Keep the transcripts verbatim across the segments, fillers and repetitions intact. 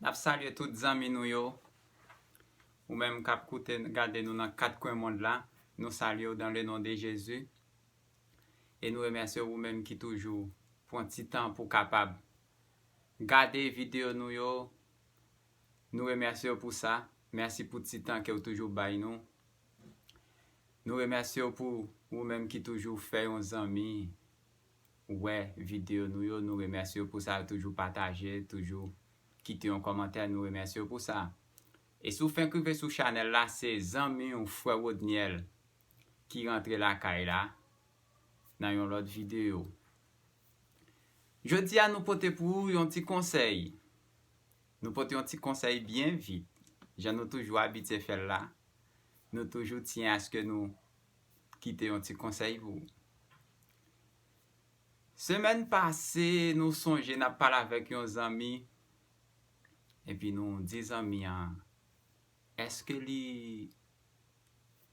N ap salye tout zanmi nou yo. Ou menm k ap koute, gade nou nan kat kwen mond la, nou salye w dans le nom de Jésus. E nou remèsye ou menm ki toujou pran ti tan pou kapab gade videyo nou yo. Nou remèsye w pou sa. Mèsi pou ti tan ke w toujou bay nou. Nou remèsye w pou ou menm ki toujou fè yon zanmi wè videyo nou yo. Nou remèsye w pou sa, toujou pataje, toujou kite yon kòmantè. Nou remèsye w pou sa. E si w fenk rive sou chanèl la, se zanmi w, frè Rodniel, ki rantre lakay la nan yon lòt videyo. Jodi a, nou pote pou ou yon ti konsèy. Nou pote yon ti konsèy byen vit. Jan nou toujou abitye fè l la, nou toujou tyen aske nou kite yon ti konsèy pou ou. Semèn pase, nou sonje n ap pale avèk yon zanmi, epi nou di zanmi an, èske li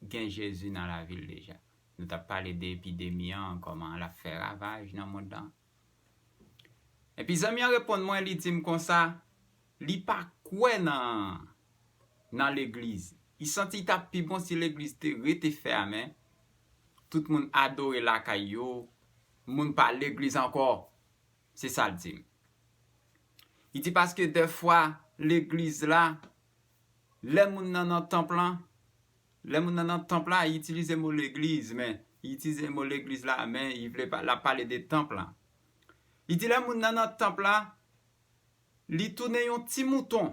gen Jezi nan lavi l deja? Nou t ap pale de epidemi an, kòman l ap fè ravaj nan mond lan. Epi zanmi an reponn mwen, li di m konsa, li pa kwè nan, nan legliz. Li santi l t ap pi bon si legliz te rete fèmen, tout moun adore lakay yo, moun pa al legliz ankò. Se sa l di m. Li di paske dèfwa legliz la, lè moun nan nan tanp lan, lè moun nan nan tanp la, li itilize mo legliz, men li itilize mo legliz la, men li vle pa, l ap pale de tanp lan. Li di lè moun nan nan tanp la, li tounen yon ti mouton.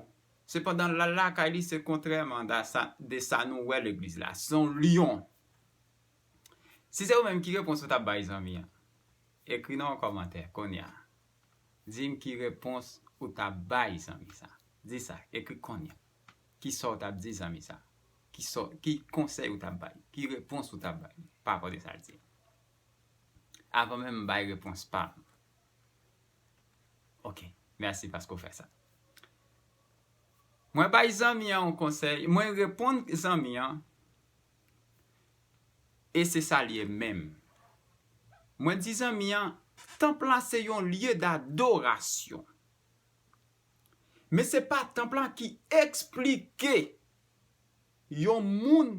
Sepandan, l al lakay li, se kontrèman de sa, de sa nou wè legliz la. Se yon lyon. Si se ou menm, ki repons ou t ap bay zanmi an? Ekri nan yon kòmantè kounye a. Di m ki repons ou t ap bay zanmi sa. Di sa, ekri kounye a. Ki sa w t ap di zanmi sa? Ki sa, ki konsèy ou t ap bay? Ki repons ou t ap bay pa rapò de sa l di? Avan menm m bay repons pa m. Ok, mèsi paske w fè sa. Mwen bay zanmi an yon konsèy, mwen reponn zanmi an, e se sa l ye menm. Mwen di zanmi an, tanp lan se yon lye dadorasyon. Men se pa tanp lan ki eksplike yon moun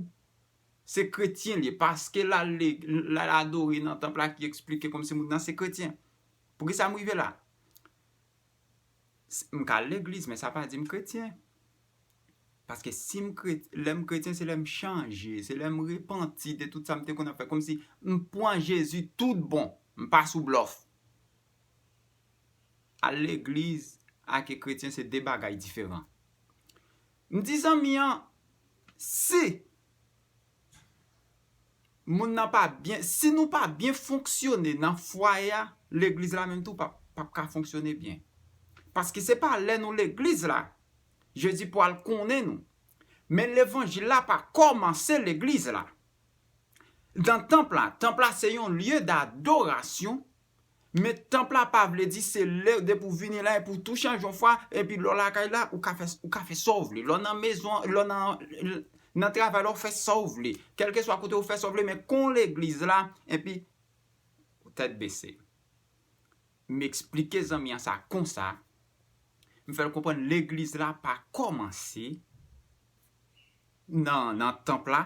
se kretyen li ye, paske l al, l al adore nan tanp la ki eksplike kòmsi moun nan se kretyen. Poukisa m rive la? S-, m ka al legliz, men sa pa di m kretyen. Paske si m kret-, lè m kretyen, se lè m chanje, se lè m repanti de tout sa m te konn ap fè. Kòmsi m pran Jezi tout bon, m pa sou blòf. Al legliz ak kretyen se de bagay diferan. M di zanmi an, si moun nan pa byen, si nou pa byen fonksyone nan fwaye a, legliz la menm tou p ap, p ap ka fonksyone byen. Paske se pa lè nou legliz la, Jezi pral konnen nou. Men levanjil la pa kòmanse legliz la. Nan tanp la, tanp la se yon lye dadorasyon, men tanp la pa vle di se lè depi w vini la epi w tou chanje yon fwa, epi lè w lakay la, ou ka fè, ou ka fè sa w vle. Lè w nan mezon, lè w nan, nan travay la, w fè sa w vle. Kèlkeswa kote w fè sa w vle, men kon legliz la, epi tèt bese. M eksplike zanmi an sa konsa, m fè l konprann legliz la pa kòmanse nan, nan tanp la,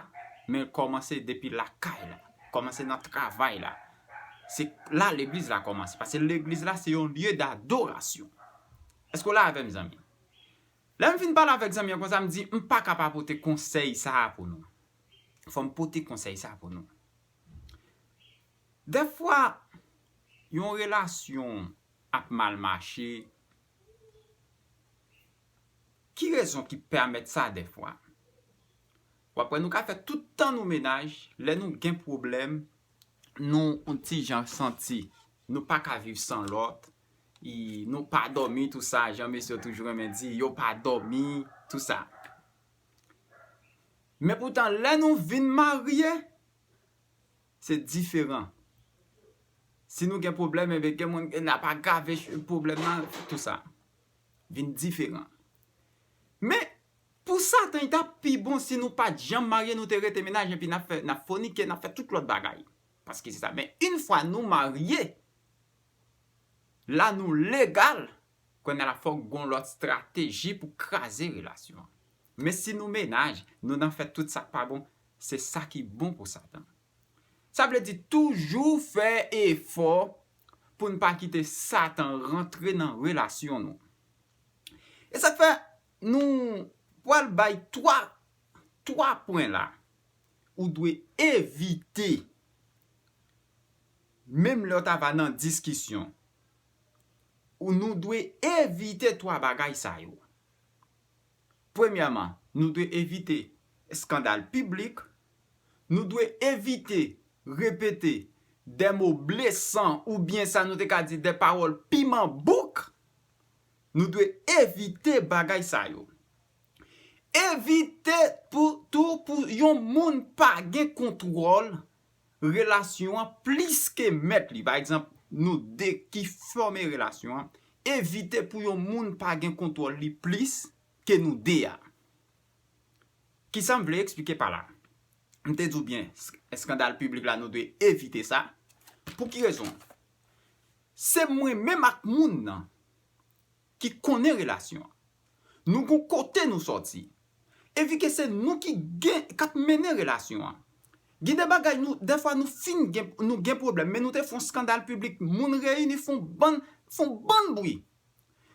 men l kòmanse depi lakay la, kòmanse nan travay la. Se la legliz la kòmanse, paske legliz la se yon lye dadorasyon. Èske w la avè m, zanmi? Lè m fin pale avèk zanmi an konsa, m di, m pa ka pa pote konsèy sa a pou nou. Fò m pote konsèy sa a pou nou. Dèfwa, yon relasyon ap mal mache. Ki rezon ki pèmèt sa dèfwa? W ap wè nou ka fè tout tan nou menaj, lè nou gen pwoblèm, nou yon ti jan santi nou pa ka viv san lòt, e nou pa dòmi, tou sa, jan mesye yo toujou renmen di, yo pa dòmi, tou sa. Men poutan, lè nou vin marye, se diferan. Si nou gen pwoblèm, ebyen, gen moun, n ap agrave pwoblèm nan, tou sa. Vin diferan. Men, pou Satan, li t ap pi bon si nou pa t janm marye, nou te rete menaj, epi n ap fè, n ap fònike, n ap fè tout lòt bagay. Paske se sa. Men, yon fwa nou marye, la nou legal, Kounye a la, fòk gon lòt estrateji pou kraze relasyon an. Men si nou mennaj, nou nan fè tout sa k pa bon, se sa ki bon pou Satan. Sa vle di toujou fè efò pou n pa kite Satan rantre nan relasyon nou. E sa k fè nou pral bay twa, twa pwen la. Ou dwe evite, menm lè w ta va nan diskisyon, ou nou dwe evite twa bagay sa yo. Premyèman, nou dwe evite eskandal piblik, nou dwe evite repete de mo blesan oubyen sa nou te ka di de pawòl piman bouk. Nou dwe evite bagay sa yo. Evite pou tou pou yon moun pa gen kontwòl relasyon an plis ke mèt li. Pa egzanp, nou de ki fòme relasyon an, evite pou yon moun pa gen kontwòl li plis ke nou de a. Kisa m vle eksplike pa la? M te di w byen, eskandal piblik la, nou dwe evite sa. Pou ki rezon? Se mwen menm ak moun nan ki konnen relasyon an. Nou gon kote nou sòti. E vi ke se nou ki gen, k ap mennen relasyon an. Gen de bagay nou, dèfwa nou fin gen, nou gen pwoblèm, men nou te fè yon eskandal piblik, moun reyini fè yon bann, fè yon bann bri.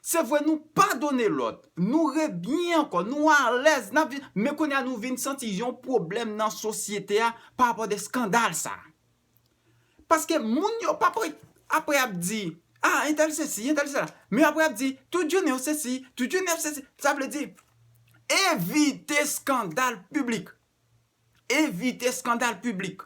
Se vre nou padone lòt, nou rebyen ankò, nou alèz, n ap viv, men kounye a nou vin santi yon pwoblèm nan sosyete a pa rapò de eskandal sa. Paske moun yo pa pre, apre ap di, ah, entèl sesi, entèl sela. Men apre ap di, tout jounen yo sesi, tout jounen yo sesi. Sa vle di, evite eskandal piblik. Evite eskandal piblik.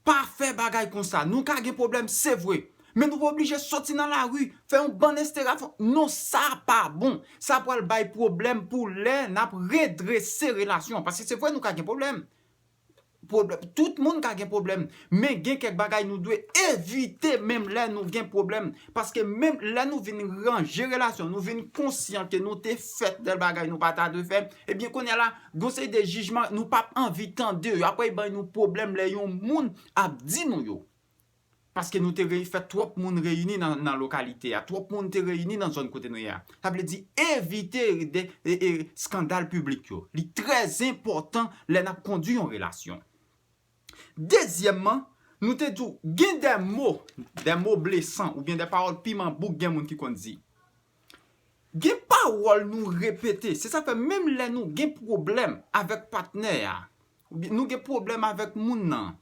Pa fè bagay konsa. Nou ka gen pwoblèm, se vre. Men nou pa oblije soti nan lari, fè yon bann estera. Non, sa pa bon. Sa pral bay pwoblèm pou lè n ap redrese relasyon. Paske se vre nou ka gen pwoblèm. Pwoblèm. Tout moun ka gen pwoblèm. Men gen kèk bagay nou dwe evite menm lè nou gen pwoblèm. Paske menm lè nou vin ranje relasyon, nou vin konsyan ke nou te fè tèl bagay nou pa ta dwe fè, ebyen kounye a la, gon seri de jijman nou p ap anvi tande yo. Apre, e bay nou pwoblèm lè yon moun ap di nou yo. Paske nou te rey, fè twòp moun reyini nan, nan lokalite a, twòp moun te reyini nan zòn kote nou ye a. Sa vle di evite de, e, e, eskandal piblik yo. Li trè enpòtan lè n ap kondui yon relasyon. Dezyèmman, nou te di w gen de mo, de mo blesan oubyen de pawòl piman bouk gen moun ki konn di. Gen pawòl nou repete, se sa fè menm lè nou gen pwoblèm avèk patnè a, oubyen nou gen pwoblèm avèk moun nan,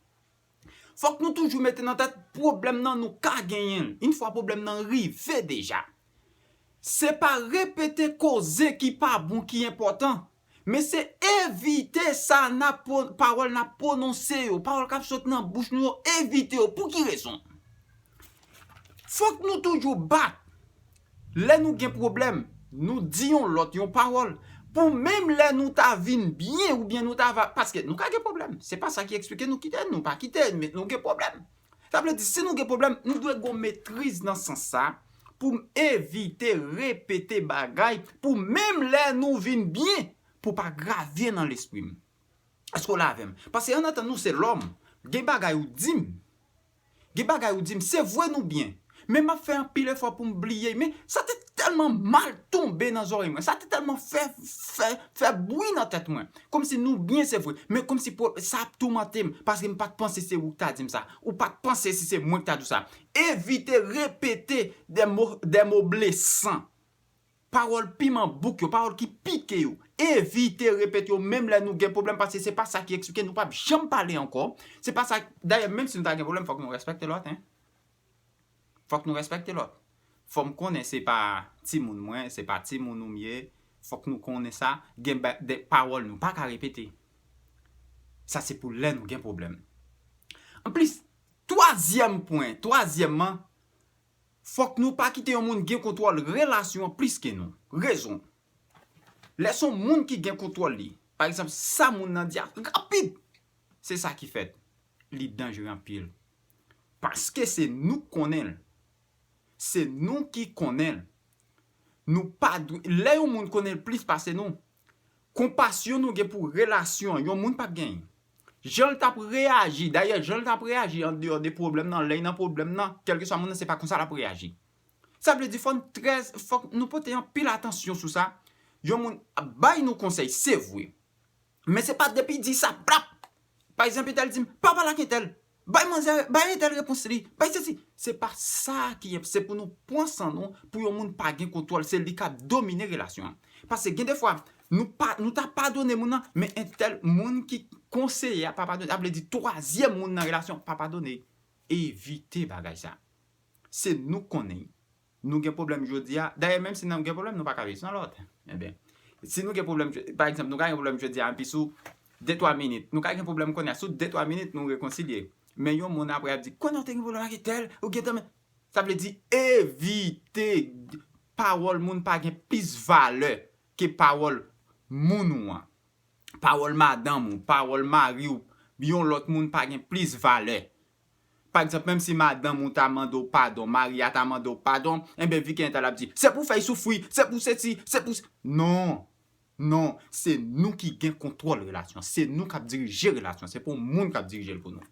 fòk nou toujou mete nan tèt pwoblèm nan nou ka genyen l, yon fwa pwoblèm nan rive deja. Se pa repete koze ki pa bon ki enpòtan, men se evite sa n ap pwo-, pawòl n ap pwononse yo, pawòl k ap sot nan bouch nou yo, evite yo. Pou ki rezon? Fòk nou toujou bat. Lè nou gen pwoblèm, nou di yon lòt yon pawòl. Pou menm lè nou ta vin byen oubyen nou ta va, paske nou ka gen pwoblèm. Se pa sa ki eksplike nou kite, nou pa kite, men nou gen pwoblèm. Sa vle di, si nou gen pwoblèm, nou dwe gon metriz nan sans sa pou m evite repete bagay, pou menm lè nou vin byen, pou pa gravye nan lespri m. Èske w la avè m? Paske ann antann nou se lòm. Gen bagay ou di m. Gen bagay ou di m, se vre nou byen. Men m ap fè anpil efò pou m bliye. Men sa te tèlman mal tonbe nan zòrèy mwen. Sa te tèlman fè, fè, fè bwi nan tèt mwen. Kòmsi nou byen, se vre. Men kòmsi pou, sa ap toumante m. Paske m pa t panse se ou ki ta di m sa. Ou pa t panse si se mwen ki ta di w sa. Evite repete de mo, de mo blesan. Pawòl piman bouk yo, pawòl ki pike yo. Evite repete yo, menm lè nou gen pwoblèm, paske se pa sa ki eksplike nou p ap janm pale ankò. Se pa sa, dayè, menm si nou ta gen pwoblèm, fòk nou respekte lòt, en. Fòk nou respekte lòt. Fò m konnen se pa timoun mwen, se pa timoun ou m ye. Fòk nou konnen sa, gen ba-, de pawòl nou pa ka repete. Sa se pou lè nou gen pwoblèm. Anplis, twazyèm pwen, twazyèmman, fòk nou pa kite yon moun gen kontwòl relasyon an plis ke nou. Rezon. Lè se yon moun ki gen kontwòl li, pa egzanp, sa moun nan di a rapid, se sa ki fèt. Li danjere anpil. Paske se nou k konnen l. Se nou ki konnen l. Nou pa dwe, lè yon moun konnen l plis pase nou, konpasyon nou gen pou relasyon an, yon moun p ap genyen. Jan l t ap reyaji, dayè, jan l t ap reyaji andeyò de pwoblèm nan, lè l nan pwoblèm nan, kèlkeswa moun nan, se pa konsa l ap reyaji. Sa vle di fò n trè, fòk nou pote anpil atansyon sou sa. Yon moun ap bay nou konsèy, se vre. Men se pa depi di sa, plap! Pa egzanp, entèl di m, pa pale ak entèl. Bay manzè, bay entèl repons li. Bay sesi. Se pa sa ki, se pou nou pran san nou, pou yon moun pa gen kontwòl, se li k ap domine relasyon an. Paske gen de fwa, nou pa, nou ta padone moun nan, men entèl moun ki konseye a pa padone, sa vle di twazyèm moun nan relasyon pa padone. Evite bagay sa. Se nou konnen. Nou gen pwoblèm jodi a. Dayè, menm si nou gen pwoblèm, nou pa ka viv san lòt. Ebyen, si nou gen pwoblèm, pa egzanp, nou ka gen pwoblèm jodi a, epi sou de twa minit, nou ka gen pwoblèm kounye a, sou de twa minit, nou rekonsilye. Men yon moun apre ap di, konnen w te gen pwoblèm ak entèl, ou gentan men. Sa vle di evite. Pawòl moun pa gen plis valè ke pawòl moun ou an. Pawòl madanm ou, pawòl mari w, yon lòt moun pa gen plis valè. Pa egzanp, menm si madanm ou ta mande w padon, mari a ta mande w padon, enben, vi ke entèl ap di, se pou fè y soufri, se pou sesi, se pou s-, non. Non, se nou ki gen kontwòl relasyon, se nou k ap dirije relasyon, se pa yon moun k ap dirije l pou nou.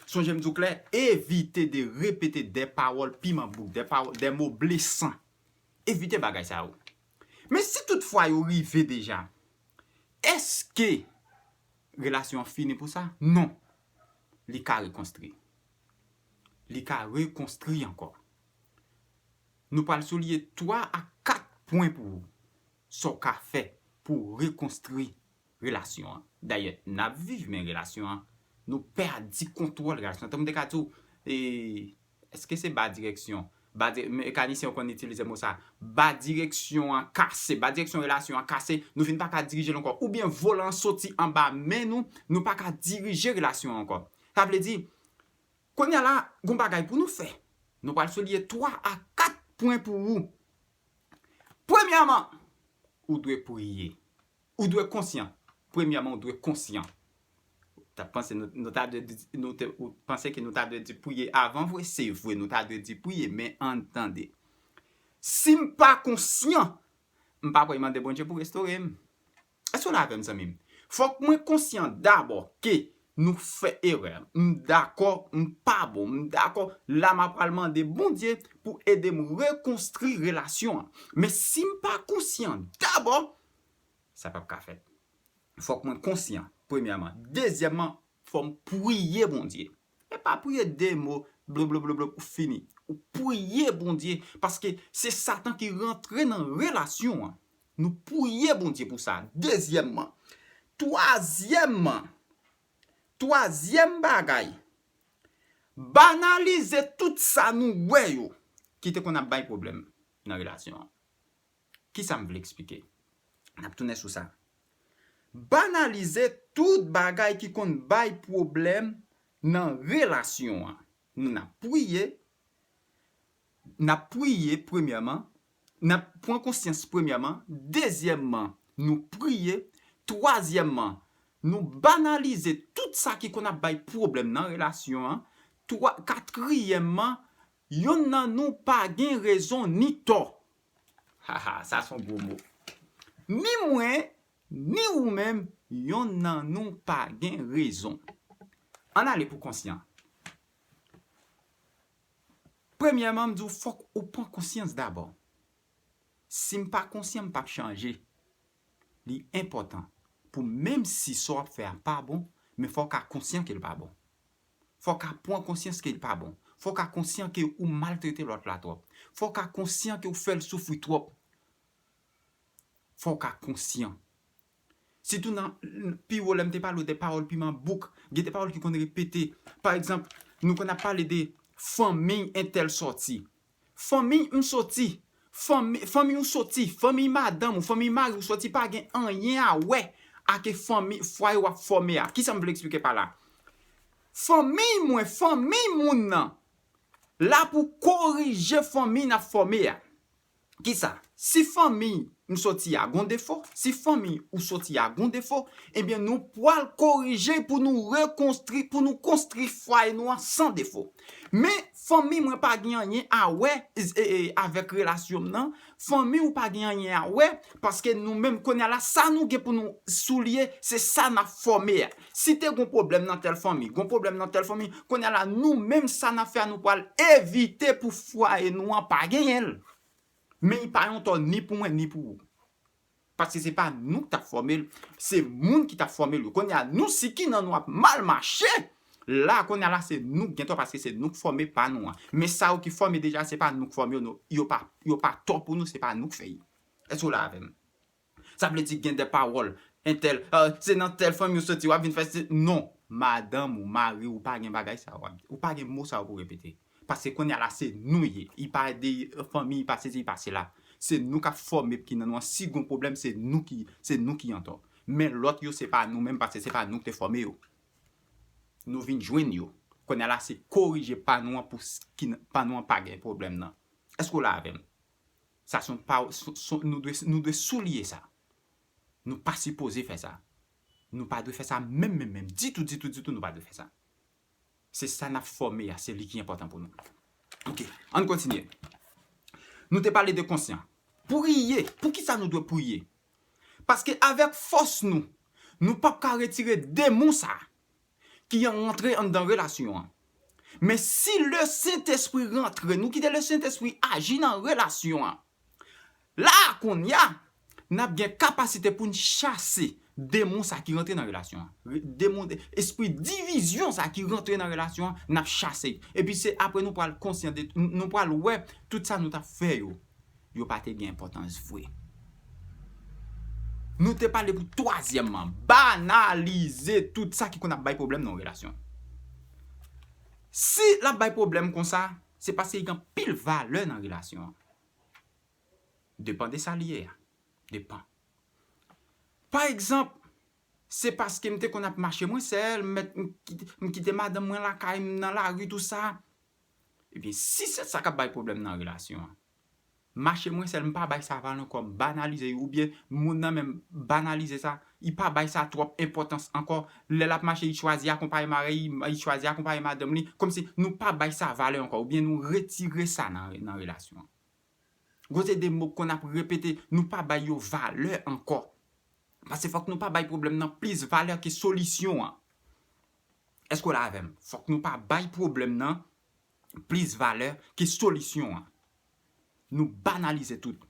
Sonje m di w klè, evite de repete de pawòl piman bouk, de pawòl, de mo blesan. Evite bagay sa yo. Men si toutfwa yo rive deja, èske relasyon an fini pou sa? Non. Li ka rekonstwi. Li ka rekonstwi ankò. Nou pral souliye twa a kat pwen pou ou. Sa w ka fè pou w rekonstwi relasyon an. Dayè, n ap viv, men relasyon an, nou pèdi kontwòl relasyon an. Tankou m te ka di w, e, èske se ba direksyon? Ba di-, mekanisyen yo konn itilize mo sa. Ba direksyon an kase. Ba direksyon relasyon an kase. Nou vin pa ka dirije l ankò. Oubyen volan an soti anba men nou, nou pa ka dirije relasyon an ankò. Sa vle di, kounye a la, gon bagay pou nou fè. Nou pral souliye twa a kat pwen pou ou. Premyèman, ou dwe priye. Ou dwe konsyan. Premyèman, ou dwe konsyan. Ou ta panse nou, nou ta dwe di, nou te, ou panse ke nou ta dwe di priye avan vre? Se vre, nou ta dwe di priye, men ann tande. Si m pa konsyan, m pa pral mande Bondye pou restore m. Èske w la avè m, zanmi m? Fòk mwen konsyan dabò ke nou fè erè. M dakò, m pa bon. M dakò, la m ap pral mande Bondye pou ede m rekonstwi relasyon an. Men si m pa konsyan dabò, sa p ap ka fèt. Fòk mwen konsyan, premyèman. Dezyèmman, fò m priye Bondye. E pa priye de mo, blo, blo, blo, blo, ou fini. Ou priye Bondye, paske se Satan ki rantre nan relasyon an. Nou priye Bondye pou sa. Dezyèmman. Twazyèmman, twazyèm bagay, banalize tout sa nou wè yo ki te konn ap bay pwoblèm nan relasyon an. Kisa m vle eksplike? N ap tounen sou sa. Banalize tout bagay ki konn bay pwoblèm nan relasyon an. Nou n ap priye, n ap priye premyèman, n ap pran konsyans premyèman, dezyèmman, nou priye, twazyèmman, nou banalize tout sa ki konn ap bay pwoblèm nan relasyon an, twa, katriyèmman, yonn nan nou pa gen rezon ni tò. Haha, sa se yon gwo mo. Ni mwen, ni ou menm, yonn nan nou pa gen rezon. Ann ale pou konsyan. Premyèman, m di w fòk ou pran konsyans dabò. Si m pa konsyan, m p ap chanje. Li enpòtan pou menm si sa w ap fè a pa bon, men fò w ka konsyan ke l pa bon. Fò w ka pran konsyans ke l pa bon. Fò w ka konsyan ke ou maltrete lòt la twòp. Fò w ka konsyan ke ou fè l soufri twòp. Fò w ka konsyan. Sitou nan, pi wo lè m te pale w de pawòl piman bouk, gen de pawòl ki konn repete. Pa egzanp, nou konn ap pale de fanmi entèl sòti. Fanmi m sòti, fanmi, fanmi w sòti, fanmi madanm ou, fanmi mari w sòti pa gen anyen a wè ak fanmi, fwaye w ap fòme a. Kisa m vle eksplike pa la? Fanmi mwen, fanmi moun nan, la pou korije fanmi n ap fòme a. Kisa? Si fanmi m soti a gon defo, si fanmi ou soti a gon defo, ebyen nou pral korije pou nou rekonstri, pou nou konstri fwaye nou an san defo. Men fanmi mwen pa gen anyen a wè e, e, avèk relasyon m nan, fanmi ou pa gen anyen a wè, paske nou menm kounye a la, sa nou gen pou nou souliye, se sa n ap fòme a. Si te gon pwoblèm nan tèl fanmi, gon pwoblèm nan tèl fanmi, kounye a la, nou menm sa n ap fè a, nou pral evite pou fwaye nou an pa genyen l. Men li pa yon tò ni pou mwen, ni pou ou. Paske se pa nou k t ap fòme l, se moun ki t ap fòme l yo. Kounye a, nou, si ki nan nou ap mal mache, la, kounye a la, se nou k gen tò paske se nou k fòme pa nou an. Men sa yo ki fòme deja, se pa nou k fòme yo, non. Yo pa, yo pa tò pou nou, se pa nou k fè yo. Èske w la avè m? Sa vle di gen de pawòl, entèl, ah, se nan tèl fanmi w soti, w ap vin fè se, non. Madanm ou, mari w, ou pa gen bagay sa yo, w ap, ou pa gen mo sa yo pou repete. Paske kounye a la, se nou ye. Li pa de fanmi, li pa sesi, li pa sela. Se nou k ap fòme ki nan nou an. Si gon pwoblèm, se nou ki, se nou ki an tò. Men lòt yo, se pa nou menm, paske se pa nou ki te fòme yo. Nou vin jwenn yo. Kounye a la, se korije pa nou an pou s- ki n- pa nou an pa gen pwoblèm nan. Èske w la avè m? Sa se yon pa, se- se- nou dwe, nou dwe souliye sa. Nou pa sipoze fè sa. Nou pa dwe fè sa menm, menm, menm. Ditou, ditou, ditou, nou pa dwe fè sa. Se sa n ap fòme a, se li ki enpòtan pou nou. Ok, ann kontinye. Nou te pale de konsyan. Priye. Poukisa nou dwe priye? Paske avèk fòs nou, nou p ap ka retire demon sa ki rantre anndan relasyon an. Men si Lesentespri rantre, nou kite Lesentespri aji nan relasyon an. La, kounye a, n ap gen kapasite pou n chase demon sa ki rantre nan relasyon an. Re- Demon, espri divizyon sa ki rantre nan relasyon an, n ap chase. Epi se apre nou pral konsyan de, nou pral wè tout sa nou t ap fè yo, yo pa te gen enpòtans vre. Nou te pale pou twazyèmman, banalize tout sa ki konn ap bay pwoblèm nan yon relasyon. Si l ap bay pwoblèm konsa, se paske li gen anpil valè nan relasyon an. Depan de sa li ye a. Depan. Pa egzanp, se paske m te konn ap mache mwen sèl, m mèt, m kite, m kite madanm mwen lakay, m nan lari, tou sa. Ebyen, si se sa k ap bay pwoblèm nan relasyon an, mache mwen sèl, m pa bay sa valè ankò, m banalize li, oubyen moun nan menm banalize sa, li pa bay sa twòp enpòtans ankò. Lè l ap mache, li chwazi akonpaye mari, li chwazi akonpaye madanm li, kòmsi nou pa bay sa valè ankò, oubyen nou retire sa nan, nan relasyon an. Kote de mo k konn ap repete, nou pa bay yo valè ankò. Paske fòk nou pa bay pwoblèm nan plis valè ke solisyon an. Èske w la avè m? Fòk nou pa bay pwoblèm nan plis valè ke solisyon an. Nou banalize tout.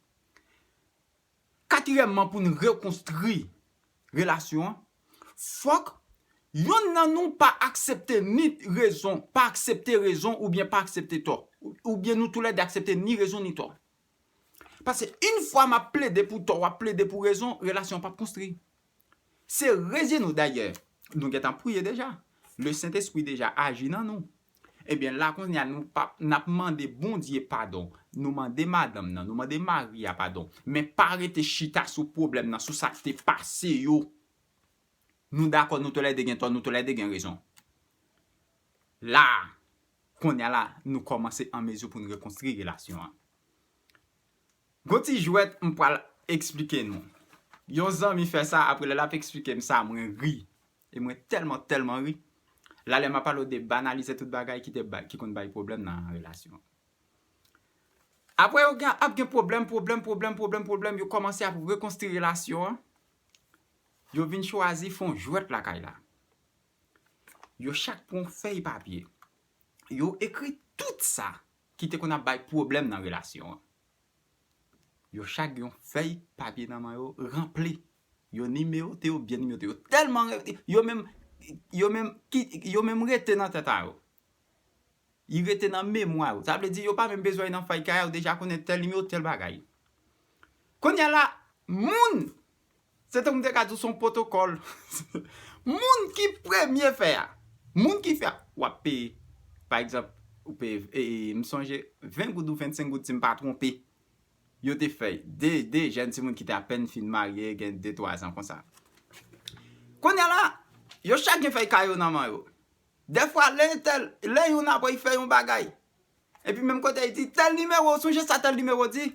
Katriyèmman, pou n rekonstwi relasyon an, fòk yonn nan nou pa aksepte ni rezon, pa aksepte rezon oubyen pa aksepte tò. Ou- Oubyen nou toulède aksepte ni rezon ni tò. Paske yon fwa m ap plede pou tò, w ap plede pou rezon, relasyon an p ap konstwi. Se rezye nou dayè. Nou gentan priye deja. Lesentespri deja aji nan nou. Ebyen, la kounye a, nou p ap, n ap mande Bondye padon. Nou mande madanm nan, nou mande mari a padon. Men pa rete chita sou pwoblèm nan, sou sa k te pase yo. Nou dakò, nou toulède gen tò, nou toulède gen rezon. La, kounye a la, nou kòmanse an mezi pou n rekonstwi relasyon an. Gon ti jwèt m pral eksplike nou. Yon zanmi fè sa, apre lè l ap eksplike m sa, mwen ri. E mwen tèlman, tèlman ri. La, lè m ap pale w de banalize tout bagay ki te bay, ki konn bay pwoblèm nan relasyon. Apre yo gen, ap gen pwoblèm, pwoblèm, pwoblèm, pwoblèm, pwoblèm, yo kòmanse ap rekonstwi relasyon an. Yo vin chwazi fè yon jwèt lakay la. Yo chak pran yon fèy papye. Yo ekri tout sa ki te konn ap bay pwoblèm nan relasyon an. Yo chak gen yon fèy papye nan men yo, ranpli. Yo nimewote yo, byen nimewote. Yo tèlman rete, yo menm, yo menm, ki, yo menm rete nan tèt a yo. Li rete nan memwa yo. Sa vle di yo pa menm bezwen nan fèy kay la, yo deja konnen tèl nimewo, tèl bagay. Kounye a la, moun, se tankou m te ka di w se yon pwotokòl. Moun ki premye fè a, moun ki fè a, w ap peye. Pa egzanp, ou peye, e, e, m sonje ven goud ou vennsenk goud, si m pa twonpe. Yo te fè de, de jèn timoun ki te apèn fin marye, gen de, twa zan konsa. Kounye a la, yo chak gen fèy kay yo nan men yo. Dèfwa, lè entèl, lè youn apre, li fè yon bagay. Epi menm kote, li di, tèl nimewo, sonje sa tèl nimewo di?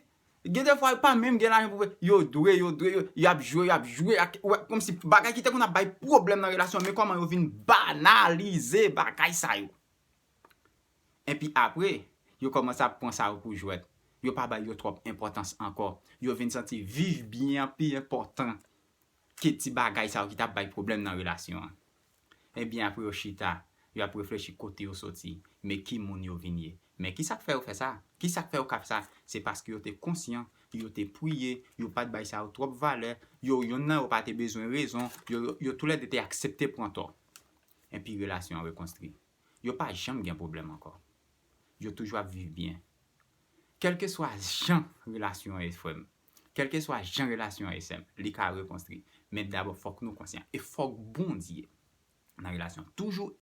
Gen de fwa, yo pa menm gen lajan pou yo dwe, yo dwe, yo, y ap jwe, y ap jwe ak, wè, kòmsi bagay ki te konn ap bay pwoblèm nan relasyon, men kòman yo vin banalize bagay sa yo. Epi apre, yo kòmanse ap pran sa yo pou jwèt. Yo pa bay yo twòp enpòtans ankò. Yo vin santi viv byen an pi enpòtan ke ti bagay sa yo ki t ap bay pwoblèm nan relasyon an. Ebyen, apre yo chita, yo ap reflechi kote yo soti, men ki moun yo vin ye. Men ki sa k fè yo fè sa? Ki sa k fè yo ka fè sa? Se paske yo te konsyan, yo te priye, yo pa t bay sa yo twòp valè, yo, yonn nan yo pa te bezwen rezon, yo, yo, yo toulède te aksepte pran tò. Epi relasyon an rekonstwi. Yo pa janm gen pwoblèm ankò. Yo toujou ap viv byen. Kèlkeswa jan relasyon an ye, frè m, kèlkeswa jan relasyon an ye, sè m, li ka rekonstwi. Men dabò, fòk nou konsyan. E fòk Bondye nan relasyon. Toujou